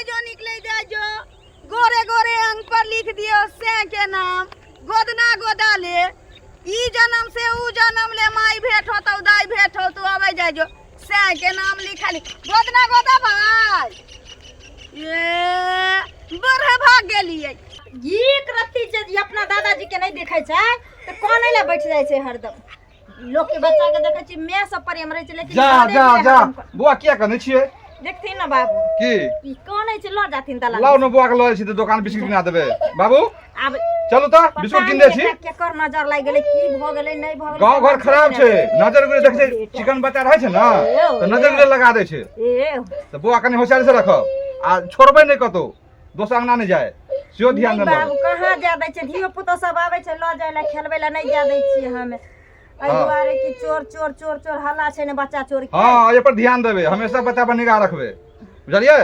जाइ जो, निकलै जाइ जो। गोरे गोरे अंग पर लिख दियो से के नाम, गोदना गोदा ले। ई जन्म से ऊ जन्म ले माई भेंट होतौ, दाई भेंट होतौ, अबै जाइ जो से के नाम लिखल गोदना गोदा भाई। ए बूढ़े भाग गेलियै। एक रत्ती जे ई अपना दादाजी के नहि देखै छै तऽ कानै लए बैठ जाइ छै हरदम। लोक के बच्चा के देखै छी माय सब प्रेम रहै छै, लेकिन जा घरे जा के जा हरदम बौआ, किया कनै छियै? देखथिन ने बाबू। की ई कानै छै, लऽ जाथिन दलान। लाउ ने बौआ के, लऽ जाइ छी तऽ दोकान, बिस्कुट किना देबै बाबू। आब चलू तऽ पता बिस्कुट कीन नहि दै छी। एकरा केकर नजर लागि गेलै, की भऽ गेलै, नहि भऽ गेलै। गाँव घर खराब छै, नजर गुजर देखै छै, चिकन बच्चा रहै छै ने तऽ नजर गुजर लगा दै छै। ए तऽ बौआ कनि होशियारी से रखब आ छोड़बै नहि, कतौ दोसर अंगना नहि जाय, सेहो ध्यान नहि देबै। बाबू, कहाँ जाय दै छै? धियो पुतो सब आबै छै लऽ जाय लए, खेलबै लए, नहि जाय दै छियै हमे एहि दुआरे कि चोर चोर चोर चोर हल्ला छै ने, बच्चा चोर के। हँ, एहि पर ध्यान देबै, हमेशा बच्चा पर निगाह रखबै, बुझलियै?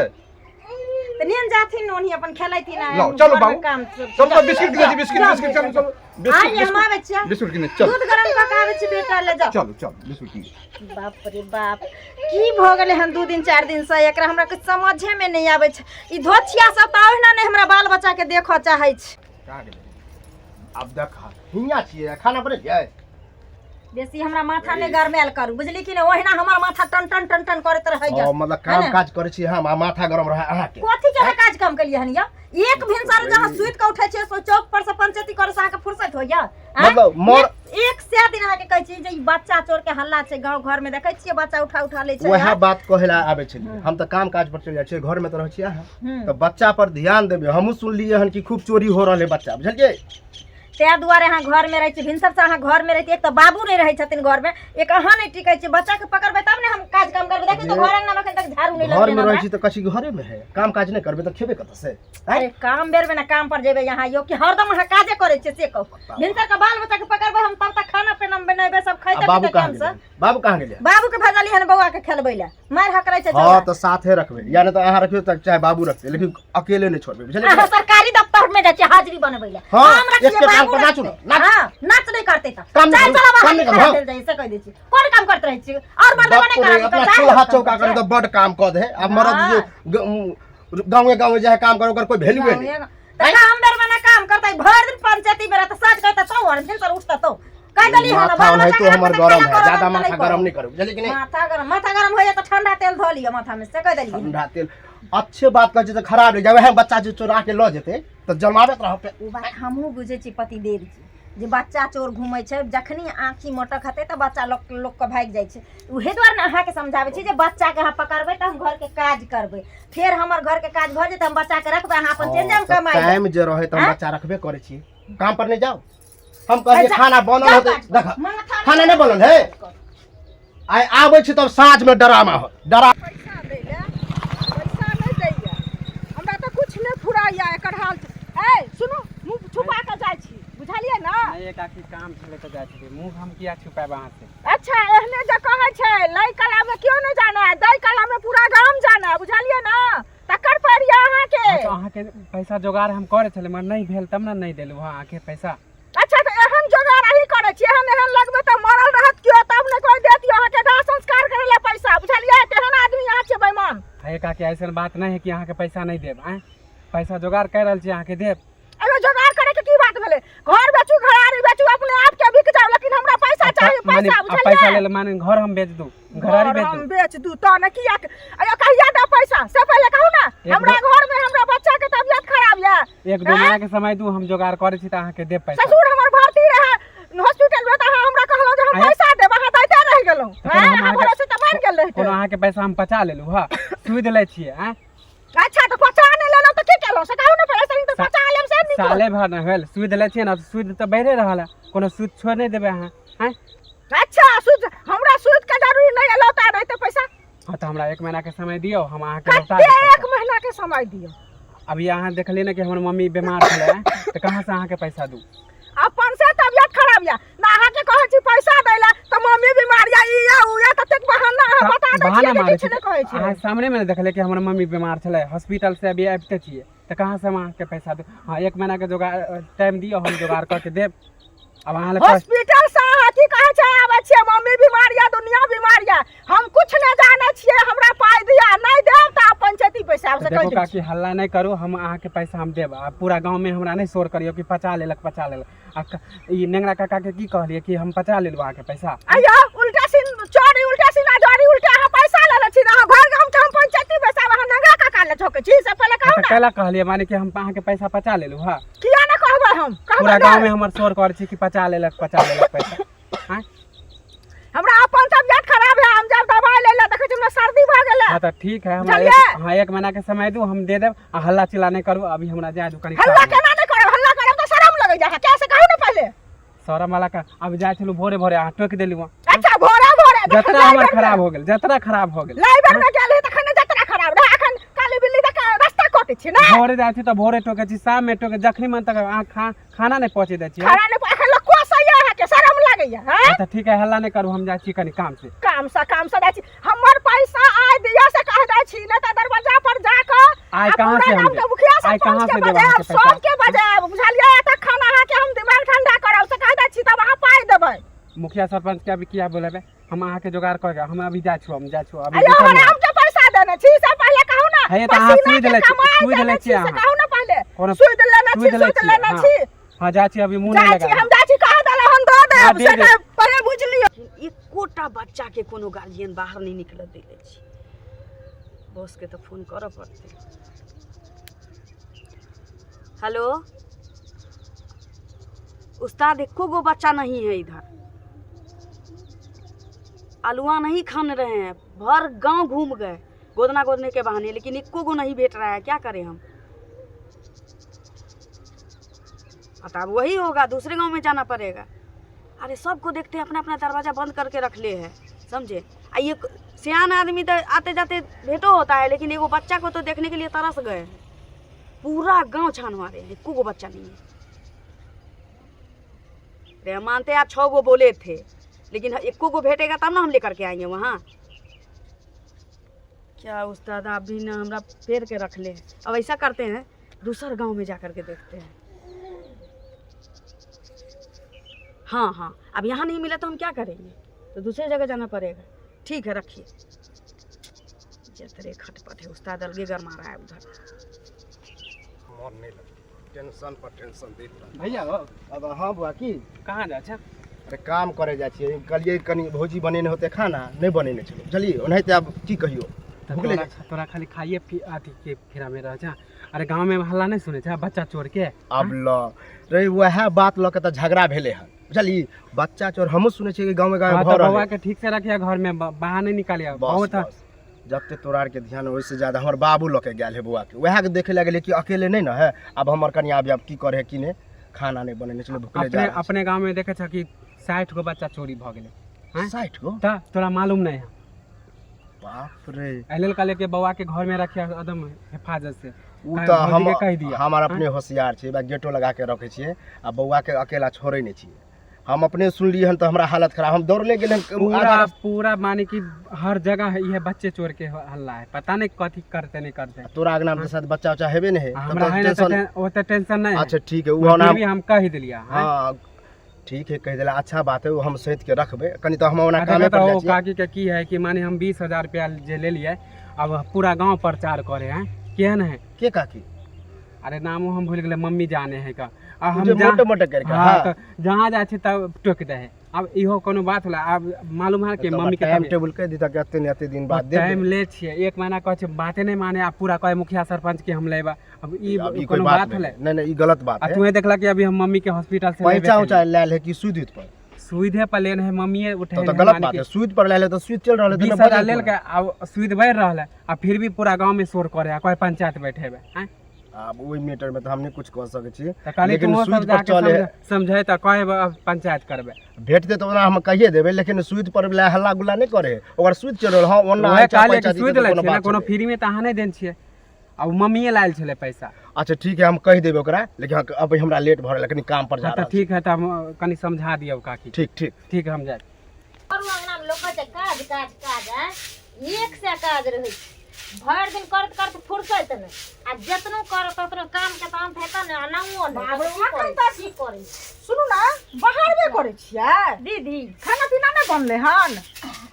तऽ नीन जाथिन ओन्ही अपन खेलैथिन आ लाउ, चलू घरमे बाबू। काम सब। चलू तऽ बिस्कुट किनै छी, बिस्कुट जाउ, बिस्कुट, चलू चलू आइ बिस्कुट। हम आबै छियै। बिस्कुट किनै चलू। दूध गरम कऽ के आबै छी बेटा, ले जाउ। चलू चलू, बिस्कुट किनै। बाप रे बाप, की भऽ गेलै हन 2 दिन 4 दिन से एकरा? हमरा किछु समझेमे नहि आबै छै। ई धोछिया सब तऽ ओहिना नहि हमरा बाल बच्चाके देखऽ चाहै छै। कहाँ गेलै? आब देख, हियाँ छियै, खाना बनेलियै? बेसी हमरा माथा नहि गरमायल करू, बुझली कि नहि? ओहिना हमर माथा टन टन टन टन करैत रहैया। ओ मतलब है काम ने? काज करै छी हम आ माथा गरम रहै अहाँके? कथी के अहाँ काज काम केलियै हन यौ? एक भिनसर जहाँ सुति कऽ उठै छियै, सो चौक पर से पंचायती करे से अहाँके फुर्सत होइया? आँय? मतलब एक सए दिन अहाँके कहै छी जे ई बच्चा चोर के हल्ला छै, गाँव घर में देखै छियै बच्चा उठा उठा लै छै। वएह आँय? बात कहै लए आबै छलियै। हम तऽ काम काज पर चलि जाइ छियै, घरमे तऽ रहै छियै अहाँ। हम्म। तऽ बच्चा पर ध्यान देबै। हमहूँ सुनलियै हन कि खूब चोरी हो रहल है बच्चा, बुझलियै? ताहि दुआरे अहाँ घरमे रहै छी। भिनसर से अहाँ घरमे रहै छी। एक तऽ बाबू नहि रहै छथिन घरमे, एक अहाँ नहि टिकै छी। बच्चाके पकड़बै तब ने हम काज काम करबै। देखियौ तऽ घर अंगनामे एखन तक झाड़ू नहि घरमे लगलै रहै हमरा। छी तऽ कथी घरेमे है? काम काज नहि करबै तऽ खेबै कतऽ से? अरे काम बेरमे ने काम पर जेबै अहाँ यौ, कि हरदम अहाँ काजे करै छियै से कहू? भिनसर के बाल बच्चाके पकड़बै हम, तब तक खाना पीना बनेबै, सब आ खैतै बाबू पीतै कहाँ टाइमसँ। गेलै? बाबू कहाँ गेलै? बाबूके भेजलियै हन बौआके खेलबै लए, मारि हकरै छै। हँ, तऽ साथे रखबै, या नहि तऽ अहाँ रखियौ तऽ चाहे बाबू रखतै, लेकिन अकेले नहि छोड़बै, बुझलियै? अहाँ सरकारी दफ्तर में जाइ छियै हाजिरी बनबै लए। हाँ, हम रखियै, एके टांग बाबू पर नाचू रखतै। ने, नाच। हाँ, नाच नहि करतै तऽ काम नहि चाहे करू, चलब काम अहाँ नहि करू, खड़ा हाँ। भेल जाइ से कहि दै छी। कोन काम करैत रहै छी और मर्दवा बाप नहि रे, करब अपना तऽ चूल्हा चाहे चौका करे तऽ बड काम कऽ दे। आब मरद जे गाँवे गाँवे जाए काम करे, ओकर कोई वैल्यूए नहीं। तऽ काम बेर में काम करतै, भरि दिन पंचायती में रहतै, साँझ कहतै तो और भिनसर उठतै तो कहि देली हन। माथा बाल ओनाहितो बच्चा के हमर राखबै तऽ गरम खाना है, करब, ज्यादा तऽ माथा नहि गरम करब। नहीं करू, बुझलियै कि नहीं? माथा गरम, माथा गरम होइया तऽ ठंडा तेल धऽ लिअ माथा में, से कहि देली। ठंडा तेल अच्छे बात कहै छै तऽ खराब नहि जाए। बच्चा जे चोरा के लऽ जेतै तऽ जमाबैत रहब। ओ बात हमहूँ बुझै छी पतिदेव जी, जे बच्चा चोर घूमै छै, जखनी आँखि मोटक हेतै तऽ बच्चा लोक लोकके भागि जाइ छै। उहे दुआरे ने अहाँके समझाबै छी जे बच्चाके अहाँ पकड़बै तऽ हम घरके काज करबै। फेर हमर घरके काज भऽ जेतै, हम बच्चाके रखबै, अहाँ अपन चलि जायब कमाइ लए। टाइम जे रहै तऽ हम आँय? बच्चा रखबे करै छी, काम पर नहि जाउ। हम कहलियै जा- खाना बनल जाउ होतै। काज पर। देख, माथा खाना नहि बनल है, आइ आबै छी तब साँझमे डरामा होत डरा। पैसा दै लए, पैसा नहि दैया, हमरा तऽ किछु नहि फुराइया एकर हाल। ए सुनू, मुँह छुपा कऽ जाइ छी, बुझलियै ने? नहि, एक आखिर काम छलै तऽ जाइ छलियै। मुँह हम किया छुपायब अहाँ से? अच्छा, एहने जे कहै छै, लै कला मे केओ नहि जाने, दै कला मे पूरा गाम जाने, बुझलियै ने? तकर पैर यऽ अहाँके। हाँ, तऽ अहाँके पैसा जोगाड़ हम करै छलियै, मगर नहि भेल तब ने नहि देलहुँ हँ अहाँके पैसा। अच्छा, तऽ एहन जोगाड़ अहीं करै छी? एहन एहन लगबै तऽ मरल रहत केओ तब ने कोइ देत यौ अहाँके दाह संस्कार करै लए पैसा, बुझलियै? तेहन आदमी अहाँ छियै, बेईमान। हे काकी, ऐसन बात नहि है कि अहाँके पैसा नहि देब। आँय, पैसा जोगाड़ करि रहल छी, अहाँके देब। एहिमे जोगाड़ करे के की बात भेलै? घर बेचू, घरारी बेचू, अपने आप के बिक जाओ, लेकिन हमरा पैसा चाही। माने पैसा, आ पैसा बुझलियै? लेल माने घर हम बेच दू, घरारी घर बेच हम दू? बेच दू तऽ ने किया अयो कहिया दे पैसा से पहिले कहू ने। एक हमरा घर में हमरा बच्चा के तबियत खराब ये। 1-2 महीना के समय दू, हम जोगाड़ करै छी तऽ अहाँके देब पैसा। ससुर हमर भर्ती रहे हॉस्पिटल में तऽ अहाँ हमरा कहलहुँ जे हम आँय? पैसा देब, अहाँ दैते रहि गेलहुँ। तऽ कोनो आँय, हम अहाँ अहाँके- भरोसे तऽ मानि गेल रहिते। कोनो अहाँके पैसा हम पचा लेलहुँ हँ? सूद लै छियै आँय? अच्छा, तऽ पचा नहि लेलहुँ तऽ की केलहुँ से कहू ने पहिले सही। तऽ पचा लेब से नीक। साले भर नहि भेल, सूद लै छियै ने, सूद तऽ बढ़ि रहल है, कोनो सूद छोड़ि नहि देबै अहाँ आँय? अच्छा, सूद हमरा सूद के जरूरी नहि है, लौटा नहि तऽ पैसा। हँ, तऽ हमरा 1 महीना के समय दियौ, हम अहाँके लौटा कते देब 1 पैसा। महीना के समय दियौ? अभी अहाँ देखलियै ने कि हमर मम्मी बीमार छलै, तऽ कहाँ से अहाँके पैसा दू? अपन से तबियत खराब या ना, अहाँके कहै छी पैसा दै लए तऽ मम्मी बीमार या, ई या उ या, ततेक बहाना अहाँ बता दै बहाना छियै जे मारै किछु छी नहि कहै छियै। अहाँ सामने मे ने देखलियै कि हमर मम्मी बीमार छलै, हॉस्पिटल से अभी आबिते छियै, तऽ कहाँ से हम अहाँके पैसा दू? हँ, 1 महीना के जोगाड़ टाइम दियौ, हम जोगाड़ कऽ के देब। आब अहाँ लग हॉस्पिटल से अहाँ की कहै छै आबै छियै, मम्मी बीमार या, दुनिया बीमार या, हम कुछ नहि जानै छियै, हमरा पाइ दिअ, नहि देब तऽ आब पंचायती पैसा से देखो कहि दै काकी छी। हल्ला नहि करू, हम अहाँके पैसा हम देब। आ पूरा गाँवमे हमरा नहि शोर करियौ कि पचा लेलक पचा लेलक। आ ई नेंगरा काकाके की कहलियै कि हम पचा लेलहुँ अहाँके पैसा? आइयो उल्टा सीन चोरी, उल्टा सीना जोरी उल्टा। अहाँ पैसा लेले छी, अहाँ घर गाम हम पंचायती बैसाब, अहाँ नंगा काका ले झोकै छी से पहिले कहू तऽ ने। कैला कहलियै माने कि हम अहाँके पैसा पचा लेलहुँ? हँ, किया ने कहबै हम? कहबै पूरा ने। गाँवमे हमर शोर करै छी कि पचा लेलक पचा लेलक पैसा। आँय? हमरा अपन तबियत खराब है, हम जब दवाई ले ले देखै छी हमरा सर्दी भऽ गेलै। हाँ तऽ ठीक है, हमरा बुझलियै? एक, हाँ, एक महीना के समय दू, हम दे देब। आ हल्ला चिल्ला नहीं करू, अभी हमरा जाय दू कनी हल्ला काम है। केना नहि करब? हल्ला करब तऽ शरम लगै जा क्या से कहू ने पहिले। शरम वाला का अब जाइ छलहुँ भोरे भोरे, अहाँ टोकि देलहुँ हँ। अच्छा, भोरे भोरे जतरा हमर खराब हो गेल, जतरा खराब हो गेल। लाइबर में गेल रही तखन जतरा खराब रहे, अखन काली बिल्ली तक रास्ता कटै छी ने। भोरे जाइ छी तऽ भोरे टोकै छी, शाममे टोकै, जखनी मन तक अहाँ खाना नहि पहुँचे दै छी। खाना नहि, अखन लोक कोसैया अहाँके, शरम लागैया? हैं? अच्छा ठीक है, हल्ला नहि करू, हम जाइ छी कनी काम से। काम से, काम से जाइ छी। हमर पैसा आइ दिअ से कह दै छी, नहि तऽ दरवाजा पर जा कऽ आइ आ कहाँ पूरा से हम गामके देब? मुखिया आइ कहाँ सरपंच से के देब बजायब, अहाँके पैसा? सबके बजायब, बुझलियै? एतऽ खाना अहाँके हम दिमाग ठंडा करब से कह दै छी, तब अहाँ पाइ देबै। मुखिया सरपंच के अभी किया बोलेबै? हम अहाँके जोगाड़ कऽ के हम अभी जाइ छी, हम जाइ छी अभी। अयो रुकल हमरा नहि। हम के पैसा देने छी से पहिले कहू ने। हे, तऽ अहाँ पसीना सूद के लै छी- कमाइ सूद देने लै छी छी से अहाँ। कहू ने पहिले। कोनो सूद लेने छी? सूद लै सूद छी, लेने हाँ। छी? हाँ, जाइ छी, अभी मुँह नहि जाइ छी लगा। हम जाइ छी, कह देलहुँ हम दऽ हाँ, देब दे से देब। तऽ पहिले बुझि लियौ। एकोटा बच्चाके कोनो गार्जियन बाहर नहि निकलऽ दै छै। बॉसके तऽ फोन करऽ पड़तै। हेलो उस्ताद, एको गो बच्चा नहीं है इधर, आलुआ नहीं खान रहे हैं। भर गांव घूम गए गोदना गोदने के बहाने, लेकिन एको गो नहीं भेट रहा है। क्या करें हम? अब वही होगा, दूसरे गांव में जाना पड़ेगा। अरे सबको देखते हैं, अपना अपना दरवाज़ा बंद करके रख ले है, समझे? आ ये सियान आदमी तो आते जाते भेटो होता है, लेकिन एगो बच्चा को तो देखने के लिए तरस गए हैं। पूरा गांव छान मारे हैं, एको गो बच्चा नहीं है। अरे हम मानते हैं आप 6 गो बोले थे, लेकिन एको गो भेटेगा तब ना हम लेकर के आएंगे वहाँ। क्या उस्ताद, आप भी ना हमरा फेर के रख ले। अब ऐसा करते हैं, दूसर गांव में जा कर के देखते हैं। हाँ हाँ, अब यहाँ नहीं मिला तो हम क्या करेंगे? तो दूसरे जगह जाना पड़ेगा। ठीक है, रखिए। जतरे खटपट है उस्ताद, अलगे गरमा रहा है उधर। मन नहि लगै, टेंशन पर टेंशन दैत रहल। भैया हो। अब हाँ बुआ, की? कहाँ जाइ छै? अरे काम करे जाइ छियै। कहलियै कनि भौजी बनेने होतै खाना, नहि बनेने छलै, बुझलियै? ओनाहिते आब की कहियौ, तऽ भुखले तोरा जाइ छी। तोरा खाली खाइए पी अथी के फेरामे रहै छै। अरे गाँवमे हल्ला नहि सुनै छै बच्चा चोर के? आब ल रे, वएह बात लऽ के तऽ झगड़ा भेलै हन, बुझलियै? बच्चा चोर हमहूँ सुनै छियै कि गाँवमे गाँवमे हाँ, भऽ तऽ रहल बौआ है। के ठीक से रखिए घरमे, बाहर नहीं निकालिए। बस। बहुत बस, जते तोरा आरके ध्यान, ओहिसँ ज्यादा हमर बाबू लऽ के गेल है बौआके। वएह के देखे लगलै कि अकेले नहि ने है। आब हमर कनिया आब की करे की नहि, खाना नहि बनेने छलै, भुखले जा अपने रहल छै। अपने गाँवमे देखै छ कि 60 गो बच्चा चोरी भऽ गेलै। आँय? 60 गो? तऽ तोरा मालूम नहीं है? बाप रे! एहि लेल कहलियै कि बौआ के घर में रखिए एकदम हिफाजत से। ओ कहीं तऽ भौजी हम के कहि दिअ। हमर अपने होशियार छियै बा, गेटो लगा के रखै छियै आ बौआके अकेला छोड़ै नहि छियै। हम अपने सुनलियै हन तऽ हमरा हालत खराब, हम दौड़ले गेल हन पूरा आधा रास्ता। पूरा माने कि हर जगह यह बच्चे चोर के हल्ला है। पता नहीं कथी करते नहीं करते। तोरा अंगना में तऽ शायद बच्चा उच्चा हेबे नहि है। आ तब हमरा तऽ है ना टेंशन ओते टेंशन नहीं है। अच्छा ठीक है, ओ फिर ओना भी हम कहि दिलियै। हाँ। हाँ ठीक है, कहि देला अच्छा बात है, ओ हम सैत के रखबै कनि। तऽ हम ओना आ कामे देखो पर तऽ जाइ ओ छियै। काकी के की है कि माने हम 20,000 रुपया जे लेलियै, अब पूरा गांव प्रचार करे हैं, केहन है। के काकी? अरे नामो हम भूल गेलै, मम्मी जाने है का। आ ओ हम जे जा मोटे मोटे करके? हाँ, हाँ। तऽ जहाँ जाइ छी तब टोकि दै है। अब इहो कोनो बात होला? आब मालूम है कि तऽ मम्मी के टाइम तबियत- टेबुल कहि दिता कि एते ने एते दिन बाद दे टाइम ले छियै, एक महीना कहै छै, बाते नहि माने। आब पूरा कहै मुखिया सरपंच के हम लेबा। अब ई अब ई कोई कोनो बात बात होलै? नहीं नहीं, ई गलत बात आ है। तुहे देखला कि अभी हम मम्मी के हॉस्पिटल से लेबे पैसा केलियै। उचा लायल है कि सूद उद पर? सुइधे पर लेने है, मम्मीए उठे। तब तऽ गलत बात है। सूद पर लायल है तऽ सूद चलि रहल है। 20,000 लेल के आब सुइद बढ़ि रहल है, आ फिर भी पूरा गाँव में शोर करे है, कोई पंचायत बैठेबे आँय? आब ओहि मैटर में तऽ हम नहि कुछ कऽ सकै छी। तऽ कहली लेकिन तुहो सूद सब पर जाके चले समझे तऽ कहब अब पंचायत करबै। भेटतै तऽ ओना हम कहिए देबै, लेकिन सूद पर लए हल्ला गुल्ला नहि करे। ओकर सूद चलि रहल हँ ओना वएह ऐंचा कहलियै पैंचा कि दितै सुइद तऽ लै कोनो छियै ने बात कोनो छलै। फ्री में तऽ अहाँ नहि देने छियै। आ ओ मम्मीए लायल छलै पैसा। अच्छा ठीक है, हम कहि देबै ओकरा, लेकिन अभी हमरा लेट भऽ रहल है, कनि काम पर जा हाँ, तऽ रहल छी। ठीक है, तऽ हम कनि समझा दियौ काकी। ठीक ठीक। ठीक है, हम जाइ। करू अंगना में लोक कहै छै काज काज काज, आँय एक से काज रहै छै। भरि दिन करैत करैत फुर्सत नहि, आ जेतनो करत ततनो काम के तऽ अन्त हेतै ने, आ नामो नहि। बाप रे, की करै एखन तऽ की करै सुनू ने, बाहरबे करै छियै? दीदी। खाना पीना नहि बनलै हन?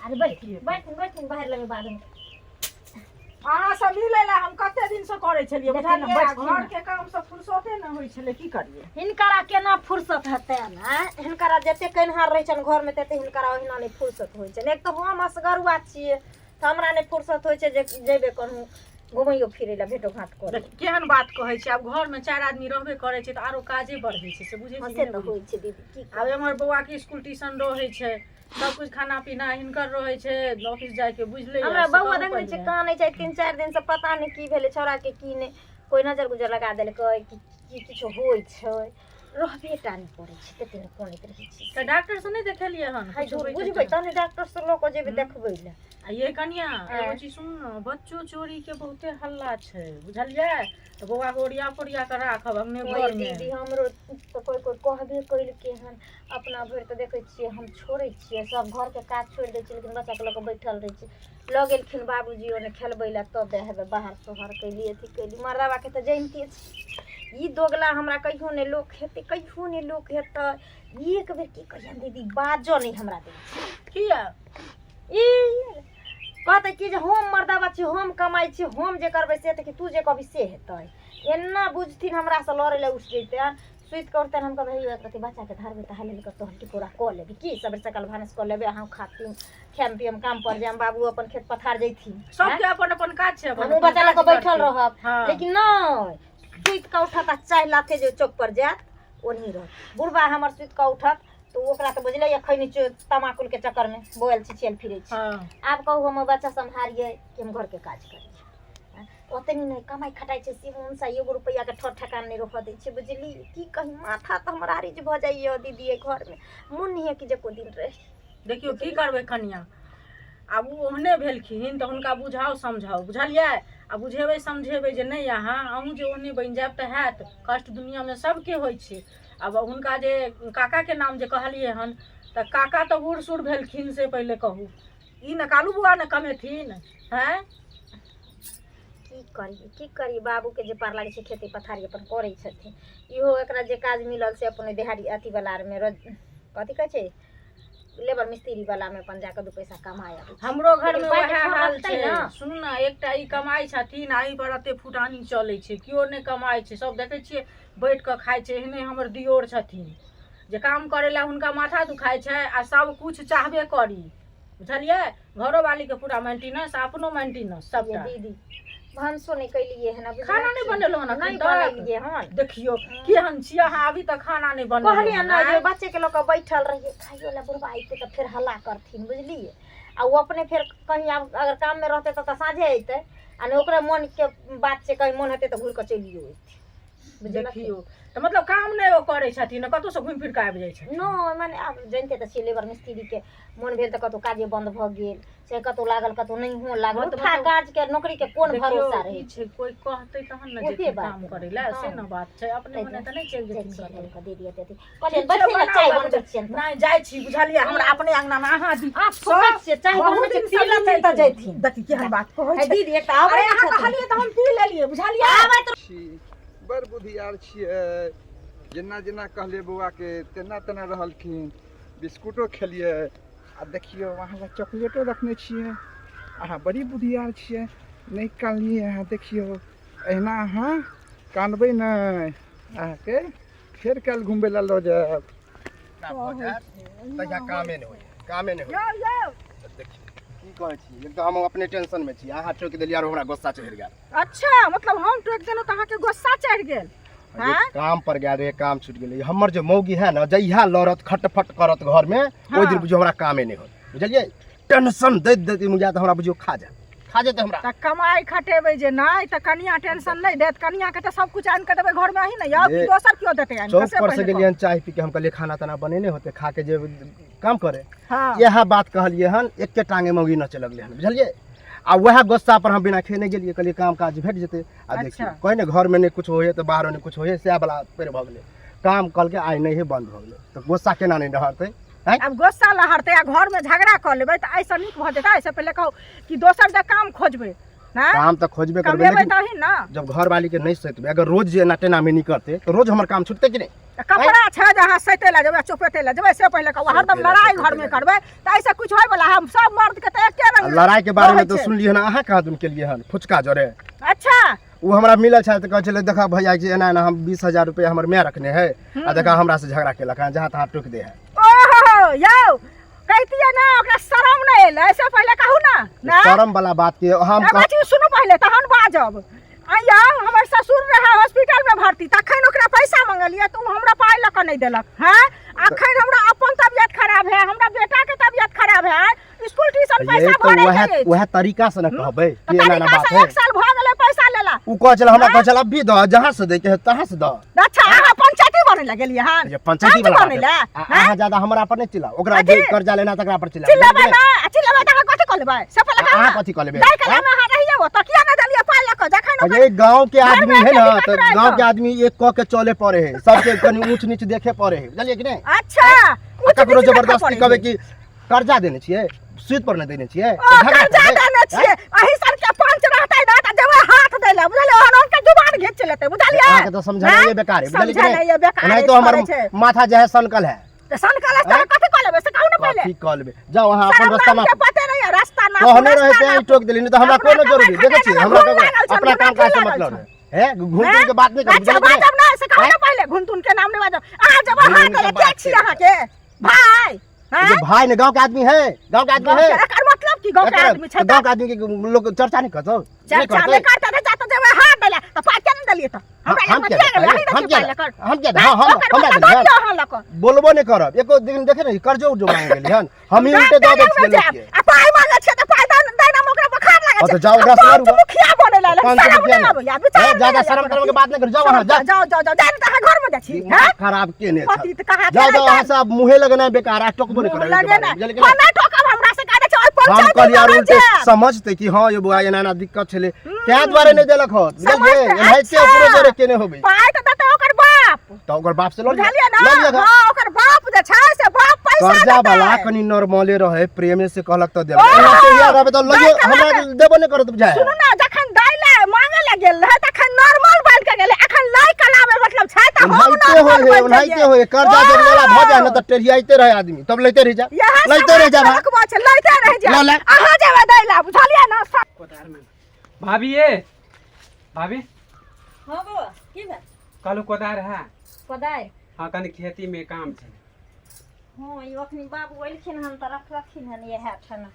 अरे बैठ बैठ बैठ, बाहर लेबै बादमे। अहाँ सब मिलै लए हम कते दिन से करै छलियै देखियौ ने, बुझलियै बैठथिन घर के काम से फुर्सते नहि होइ छलै की करियै हिनकरा केना फुर्सत हेतै ने हिनकरा जते कन्हार रहै छनि घरमे तते हिनकरा ओहिना नहि फुर्सत होइ छनि एक तऽ हम असगरुआ छियै तऽ हमरा नहि फुर्सत होइ छै जे जेबै कहूँ घुमैयो फिरै लए भेटो घाट करै देखी केहन बात कहै छै आब घरमे चारि आदमी रहबे करै छै तऽ आरो काजे बढ़ै छै से बुझै हँ छी से कि तऽ नहि होइ छै दीदी की आब एम्हर बौआके इसकुल ट्यूशन रहै छै सब कुछ खाना पीना हिनकर रहै छै ऑफिस जाइके बुझले हमरा बौआ देखने छै कानै छै 3-4 दिन से पता नहि की भेलै छौड़ाके की नहि कोइ नजर गुजर लगा देलकै कि की किछो होइ छै रहबे टा नहि करै छै तते नहि कानैत रहै छै तऽ डॉक्टर से नहि देखेलियै हन हाय किछो होइ छै बुझबै तऽ? तहने डॉक्टर से लऽ कऽ जेबै देखबै लए आ ये कनिया आँय। एगो चीज सुनू ने बच्चो चोरी के बहुते हल्ला छै बुझलियै तऽ बौआ के ओरिया पोरिया के राखब अंगने ओए घर मे दीदी हमरो तऽ कोइ कोइ कहबे केलकै हन अपना भरि तऽ देखै छियै हम छोड़ै छियै सब घरके काज छोड़ि दै छियै लेकिन बच्चाके लऽ कऽ बैठल रहै छियै लऽ गेलखिन बाबूजी ओने खेलबै लए तब हेबै बाहर सोहर कैली अथी कैली मरदाबाके तऽ जनिते छी ई दोगला हमरा कहियो नहि लोक हेतै कहियो नहि लोक हेतै एक बेर की कहियनि दीदी बाजऽ नहि हमरा दै छै किया ई कहतै कि जे हम मरदाबा छी हम कमाइ छी हम जे करबै से हेतै कि तू जे कहबी से हेतै एना बुझथिन हमरासँ लड़ै लए उठि जैतनि सुति कऽ उठतनि हम कहबै हे एक रत्ती बच्चाके धरबै तऽ हाल कऽ तोहर टिकोरा कऽ लेबै की सबेर सकाल भानस कऽ लेबै अहाँ खाथिन खायब पियब काम पर जायब बाबू अपन खेत पथार जैथिन सबके अपन अपन काज छै अपन हमहूँ अपन बच्चा लऽ कऽ काज बैठल करतै। रहब हँ। लेकिन नहि सुति कऽ उठत आ चाय लाथे जे चौक पर जायत ओनही रहत बुढ़बा हमर सुति कऽ उठत तऽ ओकरा तऽ बुझले यऽ खैनी तमाकुलके चक्करमे बौआयल छिछियायल फिरै छै हँ आब कहू हम बच्चा सम्हारियै कि हम घरके काज करियै ओतनी नहि कमाइ खटाइ छै से हुनसा एगो रुपैआके ठर ठेकान नहि रहऽ दै छै बुझली की कही माथा तऽ हमर आरिज भऽ जाइए दीदी एहि घरमे मोन नहि होइए कि जे एको दिन रही देखियौ की करबै कनिया आब ओ ओहने भेलखिन तऽ हुनका बुझाउ समझाउ बुझलियै आ बुझेबै समझेबै जे नहि अहाँ अहूँ जे ओहने बनि जायब तऽ हैत कष्ट दुनिआँमे सभके होइ छै आब हुनका जे काकाके नाम जे कहलियै हन तऽ काका तऽ बूढ़ सूढ़ भेलखिन से पहिले कहू ई ने कालू बुआ ने कमेथिन हैं की करियै की करियै बाबूके जे पार लागै छै खेती पथारी अपन करै छथिन इहो एकरा जे काज मिलल से अपन देहाड़ी अथीवला आरमे रोज कथी कहै छै लेबर मिस्त्री वलामे अपन जाकऽ दू पैसा कमाय आबै छै। हमरो घरमे लेकिन पाइके वएह ठोर हाल लगतै छै ने। सुनू ने एकटा ई कमाइ छथिन आ एहि पर एते फुटानी चलै छै केओ नहि कमाइ छै सब देखै छियै बैठ कऽ खाइ छै एहने हमर दियोर छथिन जे काम करै लए हुनका माथा दुखाइ छै आ सब कुछ चाहबे करी बुझलियै घरोवालीके पूरा मेंटेनेंस आ अपनो मेंटेनेंस ये सबटा दीदी भानसो नहि कैलियै हन अभी खाना नहि बनेलहुँ हन नहि एखन तक बनेलियै हन देखियौ केहन छियै अहाँ अभी तक खाना नहि बनेलहुँ कहलियै हन, ने जे आँय? बच्चेके लऽ कऽ बैठल रहियै खाइयो लए बुढ़बा अयतै तऽ फेर हल्ला करथिन बुझलियै आ ओ अपने फेर कहीं आब अगर काममे रहतै तब तऽ साँझे अयतै आ नहि ओकरा मोनके बात छै कहीं मोन हेतै तऽ घुरि कऽ चलियो अयतै बुझलखिन देखियौ तऽ मतलब काम नहि ओ करै छथिन कतहुसँ घुमि फिर कऽ आबि जाइ छथिन नहि मने आब जनिते तऽ छियै लेबर मिस्त्रीके मोन भेल तऽ कतहु काजे बन्द भऽ गेल चाहे कतहु लागल कतहु नहियो लागल हँ, तऽ उठा मतलब- काजके नौकरीके कोन देखियौ, भरोसा ई रहै छै छै कोइ कहतै तहन ने ओहे जेथिन बात काम करै लए से हँ। ने बात छै अपने ताहि मने तऽ नहि चलि जाइ जेथिन छियै कतहु कऽ दे दिअ अथी कहलियै ठीक छै, बैठिए ने बनाउ, चाय बनाउ। बनबै छियनि तऽ नहि जाइ छी बुझलियै हमरा अपने अंगनामे अहाँ दी अहाँ फुकै छियै चाय बहुत बनबै छियै दिन से पी लेथिन तऽ जैथिन देखी केहन बात कहै हे छै दीदी एकटा आबै अरे अहाँ छथिन कहलियै तऽ हम पी लेलियै बुझलियै आबै छी बड़ बुधियार छियै जेना जेना कहलियै बौआके तेना तेना रहलखिन बिस्कुटो खेलियै आ देखियौ अहाँ लए चॉकलेटो रखने छियै अहाँ बड़ी बुधियार छियै नहि कानलियै अहाँ देखियौ एहिना अहाँ कानबै नहि अहाँके फेर काल्हि घुमबै लए लऽ जायब भऽ जायत तहिया कामे नहि होइए कामे नहि होइए यौ यौ देखियौ की कहै छी एक तऽ हम अपने टेंशनमे छी अहाँ टोकि देलियै आरो हमरा गुस्सा चढ़ि गेल अच्छा मतलब हम टोकि देलहुँ तऽ अहाँके गुस्सा चढ़ि गेल जे काम पर गेल रहे काम छूटि गेलै हमर जे मौगी है ने जहिया लड़त खटफट करत घरमे ओहि दिन बुझियौ हमरा कामे नहि होत बुझलियै टेंशन दैत दैत मुझा तऽ हमरा बुझियौ खा जायत खा जेतै हमरा तऽ कमाइ खटेबै जे नहि तऽ कनिया टेंशन नहि देत कनियाके तऽ सब कुछ आनि कऽ देबै घरमे अहीं ने यौ कि ये दोसर केओ देतै आनि कऽ चौक से पर से पहिले कहू। गेलियै हन चाय पी के हम कहलियै खाना ताना बनेने होते खा के जे काम करे हँ इएह बात कहलियै हन एके टांगे मौगी नचे लगलै हन बुझलियै आ वएह गुस्सा पर हम बिना खेने गेलियै कहलियै काम काज भेट जेतै आ देखियौ अच्छा। कहै ने घरमे नहि कुछ होइए तऽ बाहरो नहि कुछ होइए सएह वला पेड़ भऽ गेलै काम कहलकै आइ नहि हे बन्द भऽ गेलै तऽ गुस्सा केना नहि रहतै आँय आब गुस्सा लहरतै आ घरमे झगड़ा कऽ लेबै तऽ एहिसँ नीक भऽ जेतै एहिसँ पहिले कहू कि दोसर जगह काम खोजबै आँय काम तऽ खोजबे करबै कमेबै लेकिन तही ने जब घरवाली के नहि सैतबै अगर रोज जे एना टेना मेनी करतै तऽ रोज हमर काम छुटतै कि नहि तऽ कपड़ा छै जे अहाँ सैतै लए जेबै आ चोपेतै लए जेबै से पहिले कहू हरदम सैतै लए, लड़ाइ चोपेतै घरमे लए। करबै तऽ एहिसँ किछु होयवला हम सब मर्दके तऽ एके रंग संग लड़ाई के बारे में रहै तो छै। सुनलियै हन अहाँ कहाँ दुन केलियै हन फुचका जरे अच्छा ओ हमरा मिलल छल तऽ कहै छलै देखा भैया जी एना एना हम 20,000 रुपया हमर माय रखने है आ देखा हमरा से झगड़ा केलक हन जहाँ तहाँ टोकि दे है ओहो यौ कहितियै ना ओकरा शरम नहि एलै से पहिले कहू ना ना शरम वाला बात के हम एगो चीज सुनू पहिले तहन बाजब आइया हमर ससुर रहे हॉस्पिटल में भर्ती तखन ओकरा पैसा मंगलियै तऽ ओ हमरा पाइ लऽ कऽ नहि देलक हैं अखन हमरा अपन तबियत खराब है हमरा बेटा के तबियत खराब है स्कूल ट्यूशन ये पैसा तो भरे वएह के अछि। वएह तरीका से न कहबै तऽ कि एना एना तरीका बात से है एक साल भऽ गेलै पैसा लेला उ कहै छलै हमरा कहै छलै अभी दऽ जहाँ से दै के है तहाँ से दऽ अच्छा अहाँ पंचायती बने लए गेलियै हन ये पंचायती पंच वाला बनै बात है। लए आ- अहाँ ज्यादा हमरा पर नहीं चिल्लाओ ओकरा जे कथी? कर्जा लेना तकरा पर चिल्लाओ चिल्लेबै ना आ चिल्लेबै तऽ अहाँ कथी कऽ लेबै से पहिले कहू अहाँ ना। कथी कऽ लेबै? दाइ कला में अहाँ रहियै ओतऽ किया नहि देलियै पाइ लऽ कऽ जखन ओकर ये गांव के घर आदमी में है ना दिक्कत तो रहै गांव तऽ। के आदमी एक कह के चले पड़े है सबके कनी ऊंच नीच देखे पड़े है बुझलिए कि नहीं अच्छा ऊँच ककरो नीच देखऽ जबरदस्ती पड़ै कहबै है। कि कर्जा देने छियै सूद पर नहि देने छियै ओ कर्जा देने छियै अही सन के पंच रहतै ना तऽ देबै हाथ दै लए बुझलियै ओहन ओहन के जुबान घीच लेतै बुझलियै अहाँके तऽ समझाइए बेकार है बुझलिए कि नहीं समझेनाइए बेकार ओनाहितो हमर छै माथा जे है सनकल है तऽ सनकल है तऽ कथी कऽ लेबै से कहू ने पहिले कथी कऽ लेबै जाउ अहाँ अपन शरम रास्ता नाम के पते नहीं है रास्ता ना कहने रहे ते टोक देली नहीं तो हमरा अपना कोनो कमाइ जरूरी देखै छियै खटाइ हमरा घूम लागल छल, अपना काम घूम काज से लागल मतलब छल। है हे घूम घूम के बात नहीं करू अच्छा बुझलिए कि नहीं? बाजब ना से कहू ना पहिले घुन तुन के नाम नहीं बाजब अहाँ जब घुन अहाँ के के बात के छी अहाँ के भाई ये जे भाई ने गांव के आदमी है गांव के आदमी गाँव है के एकर मतलब की गाँव के एकर- आदमी छै गांव के आदमी के लोग चर्चा नहीं करतो नहीं चर्चा करते नहीं करते थे जाते जब हाथ देला तो पाइ केना देलियै तऽ हमरा हम लग किया किया गेलै देबै? अहीं हम देखियौ किया पाइ लऽ कऽ हम किया देबै? हाँ, हम ओकर हमरा मतलब देलियै दऽ दियौ अहाँ लऽ कऽ बोलबो नहीं करब एको दिन देखे ने कर्जो उर्जो मांग गेली हन हम ही उल्टे दऽ दै छियै लोग के आ पाइ मांगै छियै तऽ पाइ दै दैना मे ओकरा बोखार लागै हाँ, छै तो जाओ ओकरा से आ लड़ू। पंच मुखिया बनै ला पंच शरम मुखिया नहि नहि। आबैया विचार ए, ज्यादा नहि शरम आबैया करब के बात नहीं करू जाओ वहाँ जाओ जाओ जाओ जाओ जाओ तऽ अहाँ घर मे जाइ छी दिमाग हैं खराब केने छल पति तऽ कहाँ जाओ जाओ अहाँ सब मुँहे लगेनाइ बेकार आ टोकबो नहीं मुँह करब एहिके लगे बारेमे, ना बुझलियै कि हाँ नहि? नहि टोकब हमरा से कहै छै ओहि हम पंचायत कहलियै आर मे उल्टे जायब। समझते कि हाँ ये बौआ एना एना दिक्कत छलै ताहि दुआरे नहि देलक हत बुझलियै समझते, एनाहिते अच्छा। ओकरो जोरे केने होबै पाइ तऽ देतै ओकर बाप तऽ ओकर बाप से लऽ लिअ बुझलियै ना लऽ लिअ हाँ ओकर बाप जे छै से बाप पैसा कर्जा देतै। वाला कनि नॉर्मले रहे प्रेमे से कहलक तऽ देलक ओहो! एना तैयार रहबै तऽ लइयो दै कला हमरा देबो नहि करत बुझाय सुनू ना जखन दै ले मांगे ले गेल रहे तखन नॉर्मल बन के गेलै अखन लै कला में मतलब छै तऽ हम ओनाहिते नॉर्मल होय है बनि ओनाहिते जइयै। होय है कर्जा जब लेला भऽ जाय ने ओहो! तऽ टेढ़ियाइते रहे आदमी तब लैते रहि जा इएह लैते रहि जा भाई। रखबो छै लैते रहि जा लऽ ले। अहाँ जेबै दै ला बुझलियै ना कोदार में भाभी ये भाभी हँ बौआ की भेल कहलू कोदार है कोदारि हाँ कनि खेती में काम छै हँ ई अखनी बाबू एलखिन हन तऽ रखलखिन हन इएह ठाम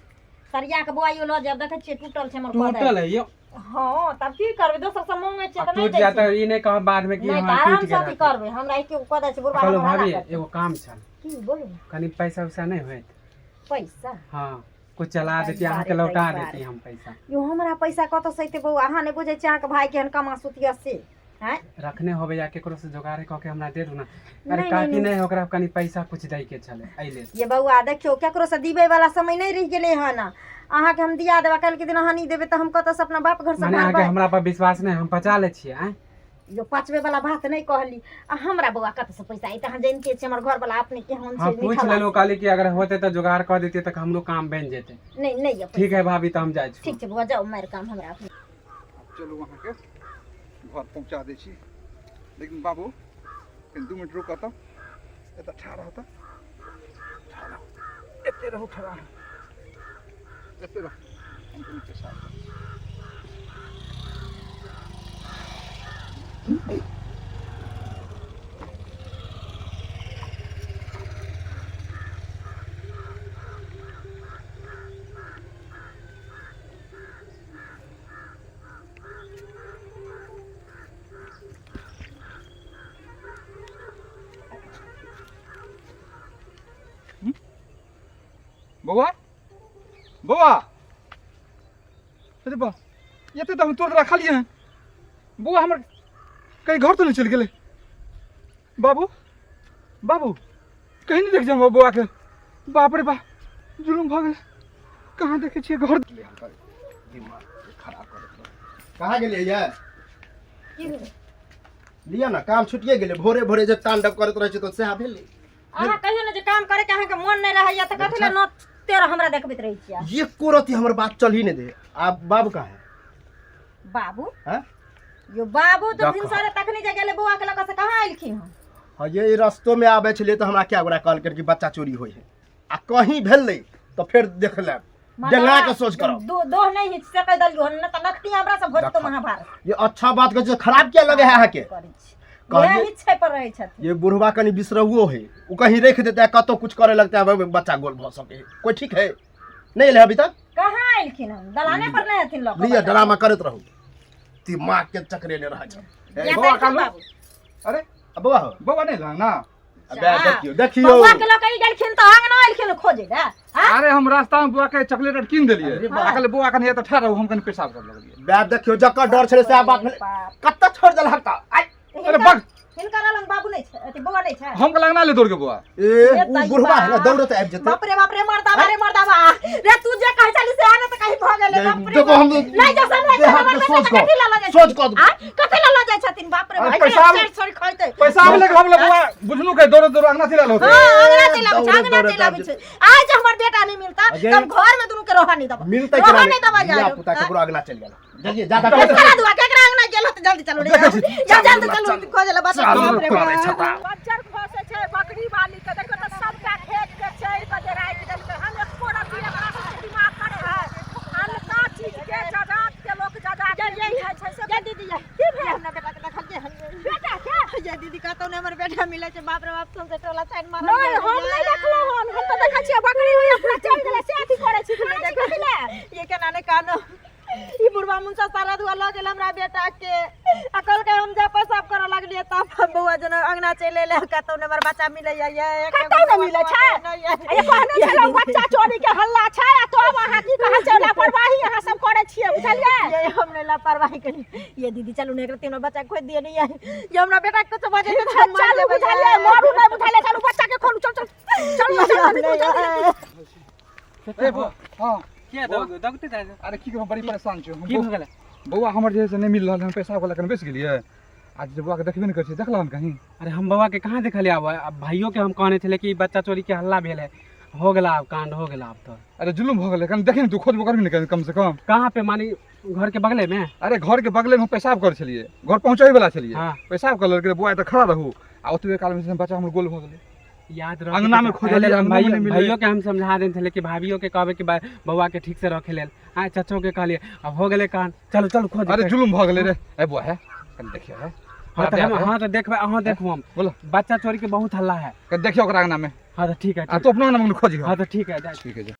सरिया के बौआ लऽ जायब देखै छियै टूटल छै हमर टूटल कोदारि है यो हँ तब की करबै दोसर से मांगै छियै आ तऽ नहि टूट दै जाए छै तऽ ई नहि कहब बाद में कि नहि तऽ हाँ आराम टूट से अथी गेल करबै हमरा एके गो कोदारि छै बुढ़बा कहलू हमर भाभी हल्ला करतै। एगो काम छल की बोलू ने कनि पैसा उसा नहि होयत पैसा हाँ कुछ चला देती पैसा अहाँके रे, लौटा पैसा देती रे। हम पैसा यो हमरा पैसा कतऽ से अयतै बौआ अहाँ नहि बुझै छियै अहाँके भाय केहन कमा सुतिया से आँय रखने होबे या केकरो से जोगाड़े कऽ के हमरा दे दू ना अरे नहीं, काकी नहीं। नहीं ओकरा कनि पैसा कुछ दै के छलै एहि लेल ये बौआ देखियौ केकरो से दिबै वाला समय नहि रहि गेलै हन अहाँके हम दिया देब काल्हि के दिन अहाँ नहि देबै तऽ हम कतऽ से अपना बाप घर से माने अहाँके भरबै हमरा पर विश्वास नहि हम पचा लै छियै आँय यो पचबै वाला बात नहि कहली आ हमरा बौआ कतऽ से पैसा अयतै अहाँ जानिते छियै हमर घर वाला अपने केहन हाँ छै पूछ निठल्ला लेलहुँ कहली कि अगर होते तऽ जोगाड़ कऽ देतियै तऽ हमरो काम बनि जेतै नहि नहि यऽ पैसा। ठीक है भाभी तऽ हम जाइ छी ठीक छै बौआ जाउ मारि काम हमरा अपने चलू अहाँके घर पहुँचा दै छी लेकिन बाबू कनि 2 मिनट रुकऽ तऽ एतऽ ठाढ़ रह तऽ ठाढ़ रहू एते रहू ठाढ़ एते रहू हम कनि पेशाब करै छी। बौआ बौआ अरे बा एते तऽ हम तोड़ रखलियै हन बौआ हमर कहीं घर तो नहीं चलि गेलै बाबू बाबू कहीं नहीं देख जाऊँ बौआ के बाप रे बा जुलुम भऽ गेलै कहाँ देखै छियै घर दिमाग खराब कर कहाँ गेलियै ये लिअ ने काम छुटिए गेलै भोरे भोरे जे तांडव करैत रहै छै तऽ सएह भेलै अहाँ कहियो ने जे काम करे के अहाँके मन नहि रहैया तऽ कथी लए नौ तेरह हमरा देखबैत रहै छियै एको रति हमर बात चल ही नहि दे आब बाबू कहाँ है बाबू हैं? यो बाबू तऽ देखो। भिनसरे तखनी जे गेलै बौआ के लऽ कऽ से कहाँ एलखिन हन हाँ ये रस्तो में आबै छलियै तऽ हमरा कए गोरा कहलकै कि बच्चा चोरी होइ है आ कहीं भेलै तऽ फेर देख लेब डेंगा के सोच करो दो दोह नहीं हिच सकै दलियो हन न त नखती हमरा से भजतो देखा। महाभारत ये अच्छा बात कहै छै खराब किया लगे है अहाँके करै छी कहलियै- वएह हिच छै पर रहै छथिन ये बुढ़वा कनि बिसरहुओ है ओ कहीं रख देता है कतौ कुछ करे लगता है बच्चा गोल भऽ सके है कोई ठीक है नहीं एलै अभी तक कहाँ एलखिन हन दलाने पर नहीं हथिन लऽ कऽ लिअ ड्रामा करैत रहू दिमाग के चकरेने रहै छै या बौआ देलखिन कालू। बाबू। अरे आ बौआ हो बौआ नहीं लाना आ बे देखियौ देखियौ बौआ के लऽ कऽ ई गेलखिन तऽ अंगना एलखिन खोजे लए आँय? अरे हम रास्ता में बौआ के चॉकलेट आर कीन देलियै अरे बाप। आ कहलियै बौआ कनि एतऽ ठहर रहू हम कनि पेशाब कर लगलियै बे देखियौ जकर डर छलै सएह बात भेलै बाप। कतऽ छोड़ि देलहक तऽ आइ अरे बग हिनकर अलग बाबू नहि छै अथी बौआ नहि छै हम के लगना ले दौड़ के बौआ ए ए उ बुढ़वा है ना दैबा। दौड़त आबि जेतै बाप रे बाप रे मर्दाबा रे मर्दाबा रे तू जे कहै छली से आने तऽ कहीं भऽ गेलै बाप रे देखो हम नहीं जो सब देह हाथ के सोच कऽ कथी लऽ जाइ सोच कऽ आ कथी लऽ जाइ छथिन बाप रे अरे बाप पैसा- सर सर खइतै पैसा मिले के हम ले बौआ बुझनू के दौड़ दौड़ अंगना चला होते हां अंगना चलि आबै छै दौड़ैत अंगना दौड़ैत चलि आबै आबि छै आज जे हमर बेटा नहीं मिलता अगे। तऽ हम घर में दुनू के रहऽ नहीं देब मिलतै रहऽ केना नहीं देबै धिया यार पुता ककरो अगना चलि गेल जल्दी जादा केकरा दुआ केकरा अंगना गेल होत जल्दी चलू रे देखै छी। जा जल्दी चलू खोजे ला बच्चा चलू, बाप रे करै बाप। छता। बज्जर खसै छै बकरी वाली के देखो तऽ सबटा खेत के चढ़ि कऽ जे राखि देलकै हन एको रत्ती एकरा सबके दिमाग करे है अनका चीज के जजात के लोक जजात के बुझै छै से ये दीदी ये की भेल हमरा बेटा के देखलियै हन बेटा के ये दीदी कतौ ने हमर बेटा मिलै छै बाप रे बाप सौंसे टोला साइड मारल नहि हम नहि देखलहुँ हन हम तऽ देखै छियै बकरी होइया पूरा चढ़ि गेलै से अथी करै छी खाना छी कथी लए ये केना ने कानो ई बुढ़वा मुनसा सारा दुआ लऽ गेल हमरा बेटा के आ कहलकै हम जा पेशाब करऽ लगलियै तब हम बौआ जेना अंगना चलि एलै कतौ ने हमर बच्चा मिलैया ये कतौ नहि मिलै छै नहि आ ये कहने छलहुँ बच्चा चोरी के हल्ला छै आ तब अहाँ की कहै छै लापरवाही अहाँ सब करै छियै बुझलियै ये हम नहीं लापरवाही करी ये दीदी चलू ने एकरा तीनों बच्चा खोज दिए नहीं ये ये हमरा बेटा के कुछ बजे तो हम मर चलू जेबै बुझलियै मरू नहि बुझलियै चलू बच्चा के खोलू चल चल चलू चलू जल्दी जल्दी ए बौआ हां किया दौग दौगते जाइ छै? अरे की कहब बड़ी परेशान छी हम की भऽ गेलै बौआ हमर जे है से नहि मिल रहल हन पैसा वाला कन बैस गेलियै आज जे बौआ के देखबे नहि करै छै देखलहन कहीं अरे हम बौआ के कहाँ देखलियै आब आब भाइयों के हम कहने छलियै कि बच्चा चोरी के हल्ला भेल है हो गेला आब कांड हो गेला आब तो अरे जुलुम भऽ गेलै कनि देखी ने तू खोजबो करबी ने कनि कम से कम कहाँ पे मानी घर के बगले में अरे घर के बगले में हम पेशाब करै छलियै घर पहुँचै वला छलियै हाँ। पेशाब कर लेलकै बौआ एतऽ खड़ा रहू आ ओतबे काल में बच्चा हमर गोल भऽ गेलै याद रख अंगना में खोजलियै, अंगना में भाइयों नहि मिललै। भाइयों के हम समझा देने छलियै कि भाभियों के कहबै कि बौआ के ठीक से रखे लेल हाँ चचो के कहलियै अब हो गेलै कान चलू चलू खोज अरे जुलुम भऽ गेलै रे ए बौआ है कनि देखियौ है हाँ तऽ हम हाँ तऽ देखबै अहाँ देखू हम बोलो। बच्चा चोरी के बहुत हल्ला है कनि देखियौ ओकरा अंगना में हाँ तऽ ठीक है आ तू अपना अंगना में खोजियौ हाँ तऽ ठीक है जाइ छी। ठीक है जा।